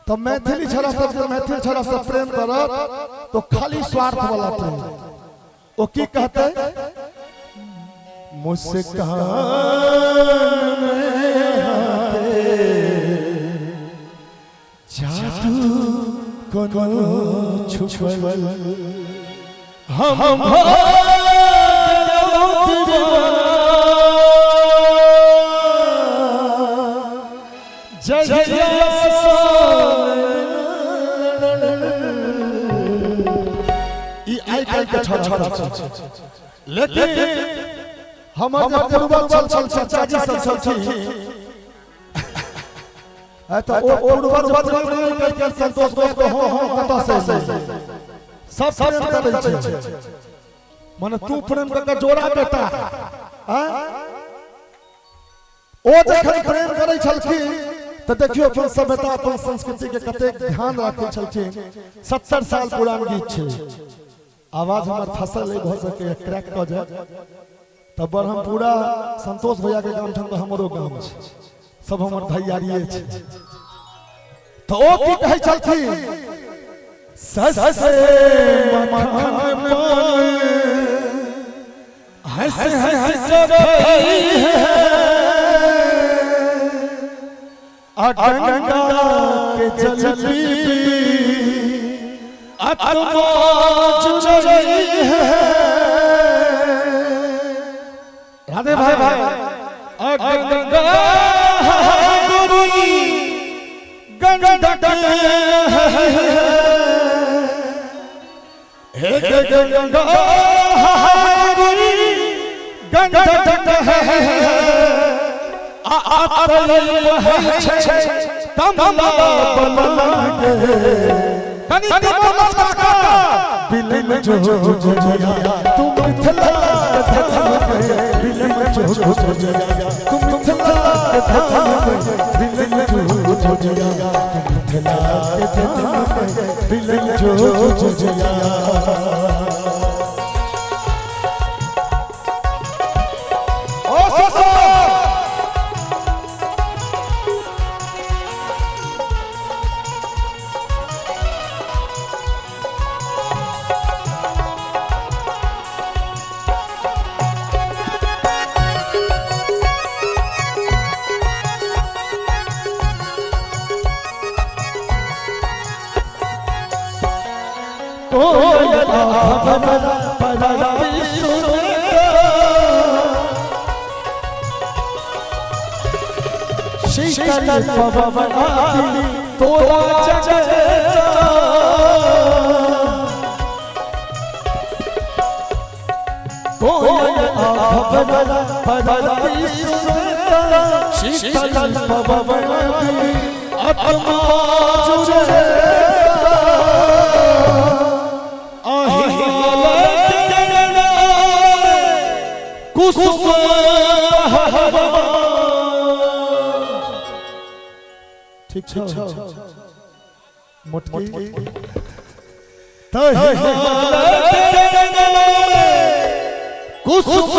तो मैथिली छड़ा सब जे मैथिल छड़ा सब प्रेम करत तो खाली स्वार्थ वाला प्रेम। ओ की कहते? मुस्कान में जादू कोनो छुपल हम लेकिन हमर जे पूर्वज छल चाचा जी सब छलखिन तो ओ पूर्वज प्रेम करके संतोष को हो हो कतऽ से सब प्रेम करै छै। माने तू प्रेम करके जोड़ा बेटा ओ जखन प्रेम करै छलखिन तो देखियो अपन सभ्यता अपन संस्कृति के कतेक ध्यान राखै छलखिन। 70 साल पुरान गीत छै। आवाज हमर फसल नहीं भऽ सके क्रैक कऽ जाए तब बड़ हम पूरा संतोष भैया के गाम ठाम हमरो गाम छै, सब हमर भैयारिये छै। तो ओ की कहै छलखिन? ससे मखन पान हंस हंस खाई है आ गंगा के जल पी आत्मा जुड़ई है। राधे भाई भाई गंगा गुरुनी गंडक हे गंगा गुरुनी गंडक कमला बलवन के बिलम जो जया तुम मिथिला बिलम जो जया तुम मिथिला बिलम जो जया तुम मिथिला बिलम जो जया। शीतल पवन आदि तोरा जगता कोयल आभवर परति सुनता शीतल पवन आदि आत्मा जुड़ता कुसुम ठीक छै मोटकी कुसुम